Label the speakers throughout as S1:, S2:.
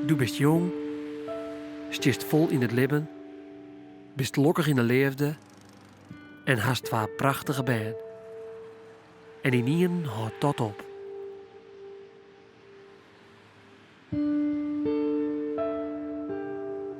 S1: Do bist jong, stiest fol yn it libben, bist lokkich yn de leafde en hast twa prachtige bern. En ynienen hâldt dat op.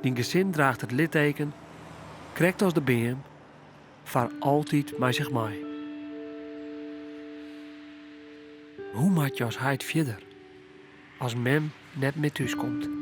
S1: Dyn gesin draacht it litteken, krekt as de beam, foar altyd mei sich mei. Hoe moat je as heit fierder as mem net mear thúskomt?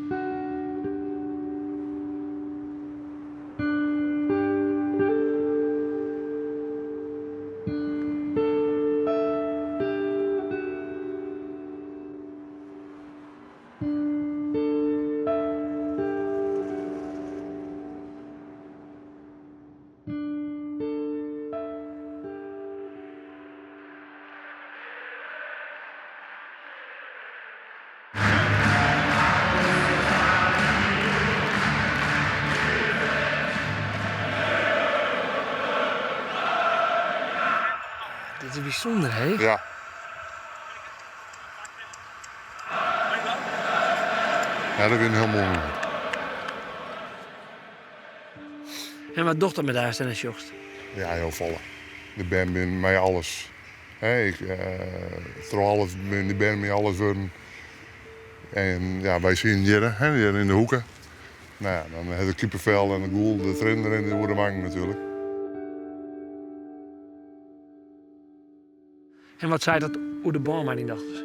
S1: Dit is bysûnder, hè?
S2: Ja. Ja, dat wie in hiel moai momint.
S1: En wat docht dat mei dy ast dêrnei sjochst?
S2: Ja, hiel folle. De bern binne my alles. Hè, ik, troch alles binne de bern my alles wurden. En ja, wy sieten hjir, hè, hjir yn de hoeke. No ja, dan ha de kippenvel en de gûl, de triennen rinne oer de wangen natuerlik.
S1: En wat seit dat oer de bân mei dyn dochters?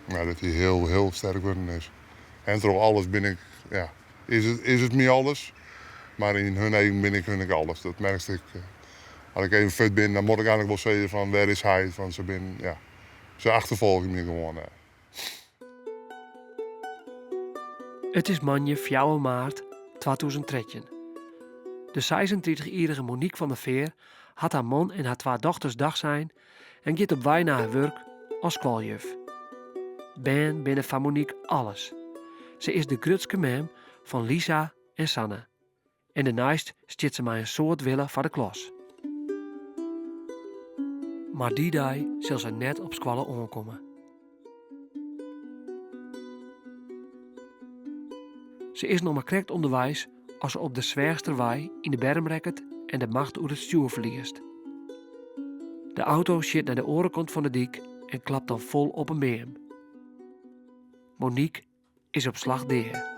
S2: Nou, dat hy hiel, hiel sterk wurden is. En troch alles bin ik, ja, is it, is it my alles. Mar yn hun eagen bin ik hun ek alles. Dat merkst ek. As ik even fuort bin, dan moat ik eigentlik wol sizze fan wêr is hy? Want se bin, ja, se achterfolgje my gewoan.
S1: It is moandei fjouwer maart 2013. De 36-jierrige Monique van der Veer hat har man en har twa dochters dagsein en giet op wei nei har wurk as skoaljuf. Bern binne foar Monique alles. Se is de grutske mem fan Lisa en Sanne. En dêrneist stiet se mei in soad wille foar de klas. Mar dy dei sil se net op skoalle oankomme. Se is noch mar krekt ûnderweis as se op de Sweachsterwei yn de berm rekket en de macht oer it stjoer ferliest. De auto sjit nei de oare kant fan de dyk en klapt dan fol op in beam. Monique is op slach dea.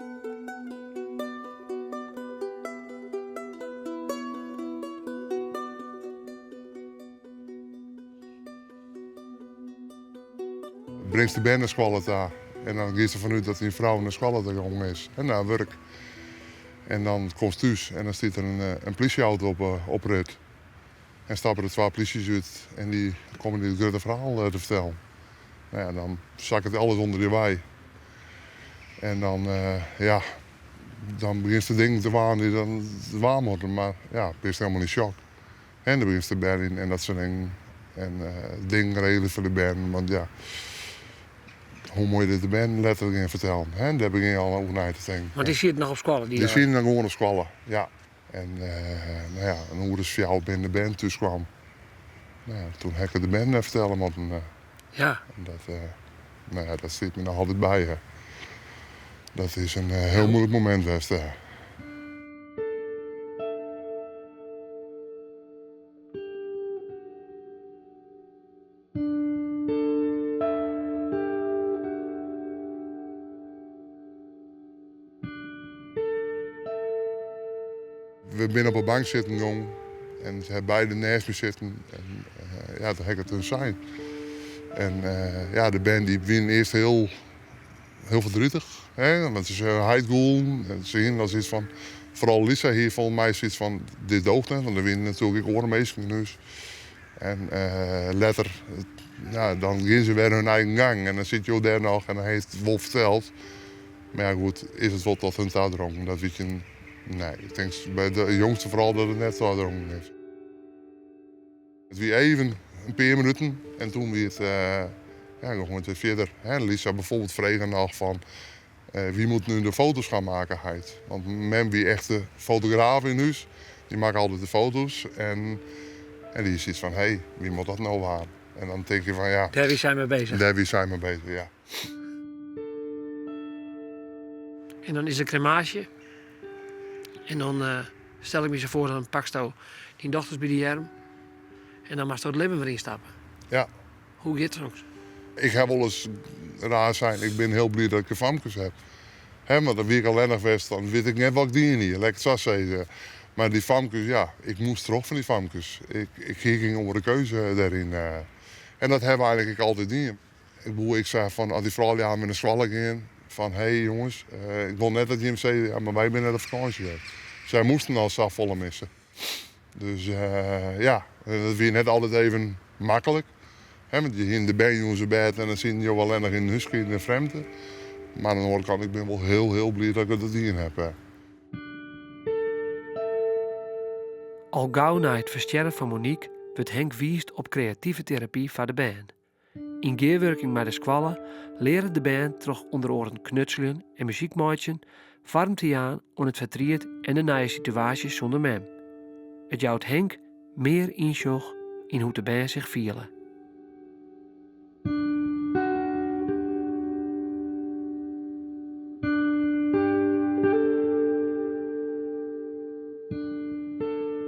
S2: Bringst de bern nei skoalle ta en dan giest derfan út dat dyn frou nei skoalle ta gongen is en nei wurk. En dan komst thús en dan stiet der in plysjeauto op 'e oprit. En stappe der twa plysjes út en dy komme dy it grutte ferhaal te fertellen. No ja, dan sakket alles ûnder dy wei. En dan, ja, dan begjinst de dingen te dwaan dy't dan dwaan moatte. Mar ja, bist helemaal yn shock. En dan begjinst te beljen en dat soart dingen. En dingen regelje foar de bern. Want ja, hoe moat je dit de bern letter gean fertellen? Hè? Dêr begjin je al oer nei te tinken.
S1: Want dy sieten noch op skoalle?
S2: Dy sieten noch gewoan op skoalle, ja. En no ja, in oere as fjouwer binne de bern thús kwam. No ja, toen ha ik it de bern fertelle moatten.
S1: Ja.
S2: En dat, no ja, dat stiet my noch altyd by. Dat is in hiel muoilik momint west. We binne op 'e bank sitten gong en se ha beide neist my sitten en ja, toen ha ik it hun sein. En ja, de bern dy wienen earst hiel, hiel verdrietig, hè, want se seagen heit gûlen en se hienen al soiets fan, foaral Lisa hie folgens my soiets fan, dit doocht net, want der wienen natuerlik ek oare minsken yn hûs. En letter, ja, dan gean se wer hun eigen gang en dan sitte jo dêr noch en dan ha je it wol ferteld. Mar ja, goed, is it wol tot hun tadrongen? Dat wit je, nee. Ik tink by de jongste foaral dat it net tadrongen is. It wie even in pear minuten en toen wie it, ja, gewoan wer fierder. Lisa bijvoorbeeld frege noch fan, wie moet nu de foto's gaan maken, heit? Want mem wie echt de fotograaf yn hûs. Dy makke altyd de foto's en, en dy siet fan, hé, wie moat dat no dwaan? En dan tink je fan, ja...
S1: Dêr wie sy mei beuzich.
S2: Dêr wie sy mei beuzich, ja.
S1: En dan is de kremaasje. En dan eh, stel ik my sa foar, dan paksto dyn dochters by de earm en dan moatsto it libben wer ynstappe.
S2: Ja.
S1: Hoe giet soks?
S2: Ik ha wolris raar sein, ik bin hiel bliid dat ik de famkes ha. Hè, want dan wie ik allinnich west, dan wit ik net wat ik dien hie, lit ik it sa sizze. Mar dy famkes, ja, ik moast troch fan dy famkes. Ik, ik hie gjin oare keuze dêryn. En dat ha we eigentlik ek altyd dien. Ik woe ek sa fan as dy froulju aanst nei de skoalle gean, fan hé jonges, ik wol net dat jim sizze, ja, mar wy binne net op fakânsje west. Sy moasten al safolle misse. Dus ja, dat wie net altyd even maklik. Hè, want je hiene de bern jûns op bêd en dan sieten jo allinnich yn in húske yn de frjemdte. Mar oan de oare kant, ik bin wol hiel, hiel bliid dat ik dat dien ha.
S1: Al gau nei it ferstjerren fan Monique wurdt Henk wiisd op kreative terapy foar de bern. Yn gearwurking mei de skoalle leare de bern troch ûnder oaren knutseljen en muzyk meitsjen foarm te jaan oan it fertriet en de nije situaasje sûnder mem. It jout Henk mear ynsjoch yn hoe't de bern sich fiele.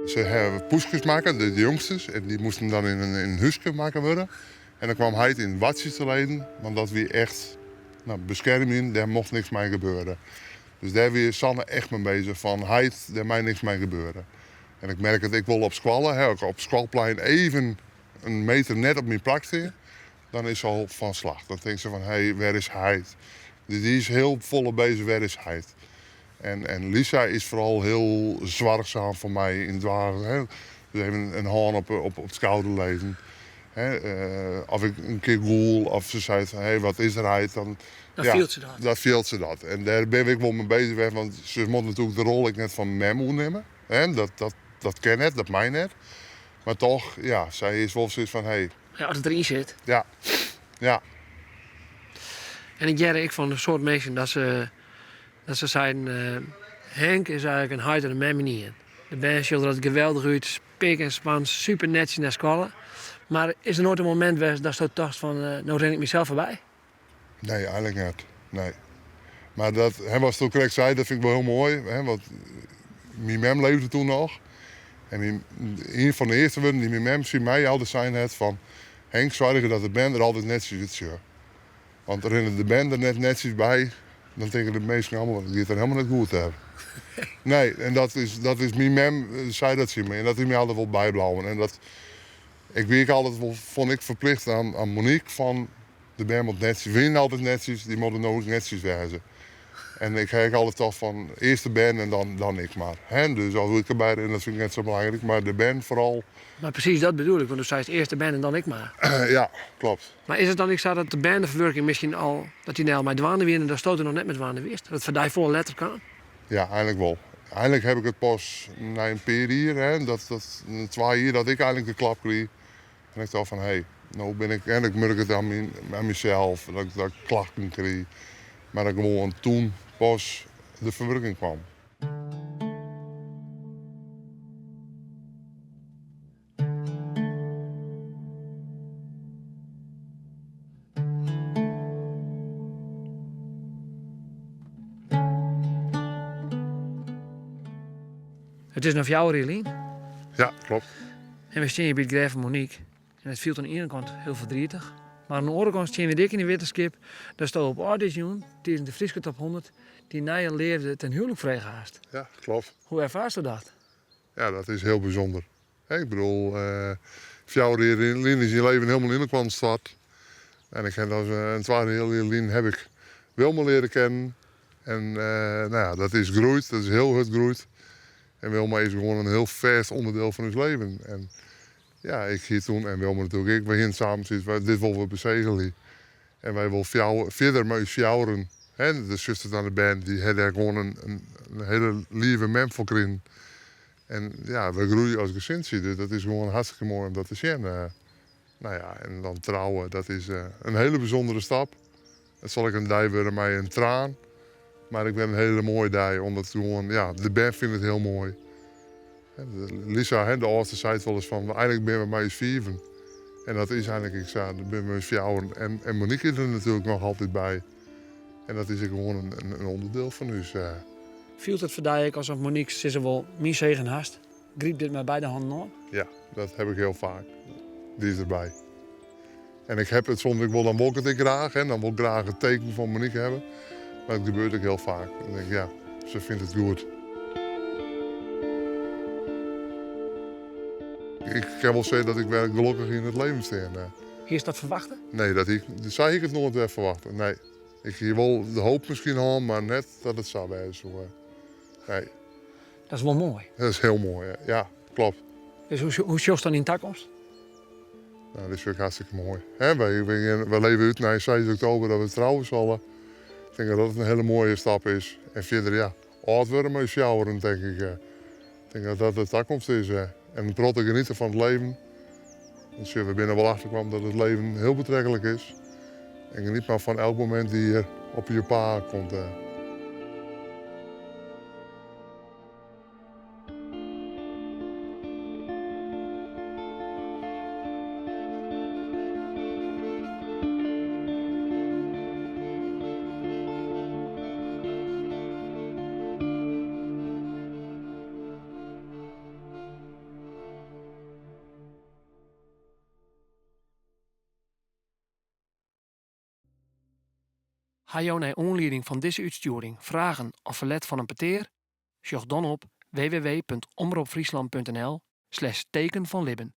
S2: Se hawwe poeskes makke, de jongsters, en dy moasten dan yn in húske makke wurde. En dan kwam heit yn watsjes te lizzen, want dat wie echt no, beskermjen, dêr mocht niks mei gebeure. Dus dêr wie Sanne echt mei bezich, fan heit, dêr mei niks mei gebeure. En ik merk it ek wol op skoalle, hè, as ik op skoalplein even in meter net op myn plak stean, dan is se al fan slach. Dan tinkt se fan, hé, wêr is heit? Dus dy is hiel folle bezich, wêr is heit? En, en Lisa is foaral hiel soarchsum foar my yn it dwaan. Hè. Dus even in hân op, op, op it skouder lizzen. Hè, of ik in kear gûl, of se seit fan, hé, wat is der heit? Dan,
S1: Dan ja, fielt se dat.
S2: Dan fielt se dat. En dêr bin ik wol mei bezich west, want se moat natuerlik de rol ek net fan mem oernimme. Hè, dat, dat, dat kin net, dat mei net. Mar toch, ja, sy is wol soks fan, hé.
S1: Ja, as it deryn sit.
S2: Ja, ja.
S1: En ik hear ek fan in soad minsken dat se, dat se seiden, Henk is eigentlik in heit en in mem yn ien. De bern sjogge der altyd geweldich út, spik en span, super netsjes nei skoalle. Mar is der noait in momint west datsto tochtst fan, no rin ik mysels foarby?
S2: Nee, eigentlik net. Nee. Mar dat, hè, watsto krekt sei, dat fyn ik wol hiel moai. Hè, want myn mem leefde toen noch. En myn, ien fan de earste wurden dy't myn mem tsjin my altyd sein hat fan Henk, soargje dat de bern der altyd netsjes útsjogge. Want rinne de bern der net netsjes by, dan tinke de minsken allemaal, it giet der helemaal net goed dêr. Nee, en dat is, dat is myn mem sei dat tsjin my en dat is my altyd wol bybleaun. En dat, ik wie ek altyd wol, fûn ik, ferplichte oan, oan Monique fan De bern moat netsjes, wienen altyd netsjes, dy moatte no ek netsjes wêze. En ik ha ek altyd tocht fan earst de bern en dan, dan ik mar. Hè? Dus as ik derby rin, dat fyn ik net sa belangryk, mar de bern foaral.
S1: Mar presys dat bedoel ik, want do seist earst de bern en dan ik mar.
S2: Ja, kloppet.
S1: Mar is it dan ek sa dat de berneferwurking miskien al, dat dy dêr al mei dwaande wienen en datsto der noch net mei dwaande wiest? Dat it foar dy folle letter kaam?
S2: Ja, eigentlik wol. Eigentlik ha ik it pas nei in pear jier, hè, dat, dat, twa jier, dat ik eigentlik de klap krige. En ik tocht fan hé, no bin ik, en ik murk it oan myn, oan mysels, dat ik, dat ik klachten krige. Mar dat gewoan toen pas de ferwurking kwam.
S1: It is no fjouwer jier lyn.
S2: Ja, kloppet.
S1: En we stean hjir by it grêf fan Monique. En it fielt oan de iene kant hiel verdrietig. Mar oan de oare kant stean we ek yn de wittenskip datsto op âldjiersjûn tidens de Fryske Top 100 dyn nije leafde ten huwelijk frege hast.
S2: Ja, kloppet.
S1: Hoe erfaarsto dat?
S2: Ja, dat is hiel bysûnder. Ik bedoel, fjouwer jier lyn is dyn leven hielendal yn elkoar stoart. En ik ha dan in twa jier lyn ha ik Wilma leare kennen. En no ja, dat is groeid, dat is hiel hurd groeid. En Wilma is gewoan in hiel fêst ûnderdiel fan ús leven. En ja, ik hie toen, en Wilma natuerlik ek, we hiene samen soks, dit wolle we besegelje. En wy wolle fjouwer, fierder mei ús fjouweren. Hè, de susters en de bern, dy ha dêr gewoan in, in, in hiele leave mem foar krigen. En ja, we groeie as gesintsje, dus dat is gewoan hartstikke moai om dat te sjen. No ja, en dan trouwe, dat is in hiele bysûndere stap. It sil ek in dei wurde mei in traan, mar ek wer in hiele moaie dei, omdat it gewoan, ja, de bern fine it hiel moai. Lisa, de âldste, seit wolris fan, eigentlik binne we mei ús fiven. En dat is eigentlik ek sa, dan binne we mei ús fjouweren. En, en Monique is der natuerlik noch altyd by. En dat is ek gewoan in ûnderdiel fan ús.
S1: Fielt it foar dy ek asof Monique sizze wol, myn segen hast, gryp dit mei beide hannen oan?
S2: Ja, dat heb ik hiel faak. Dy is derby. En ik heb it soms ek wol, dan wol ik it ek graach, hè, dan wol ik graach it teken fan Monique hawwe. Mar it gebeurt ek hiel faak. Dan denk ik, ja, se fynt it goed. Ik kin wol sizze dat ik wer gelokkich yn it leven stean.
S1: Hiest dat ferwachte?
S2: Nee, dat hie ik, sa hie ik it noait wer ferwachte. Nee. Ik hie wol de hoop miskien hân, mar net dat it sa wêze soe. Nee.
S1: Dat is wol moai.
S2: Dat is hiel moai, ja. Klopt.
S1: Dus hoe sjochst dan dyn takomst?
S2: Nou, dat sjoch ik hartstikke moai. Hè, wy leve út nei 6 oktober dat we trouwe sille. Ik tink dat dat in hiele moaie stap is. En fierder, ja, âld wurde mei ús fjouweren, tink ik. Ik tink dat dat de takomst is. En in protte geniete fan it leven. Want sjoch, we binne wol achterkwam dat it leven hiel betreklik is. En geniet mar fan elk momint dy't hjir op je paad komt.
S1: Ha jo nei oanlieding fan dizze útstjoering fragen of ferlet fan in petear? Sjoch dan op www.omropfryslan.nl/teken fan libben.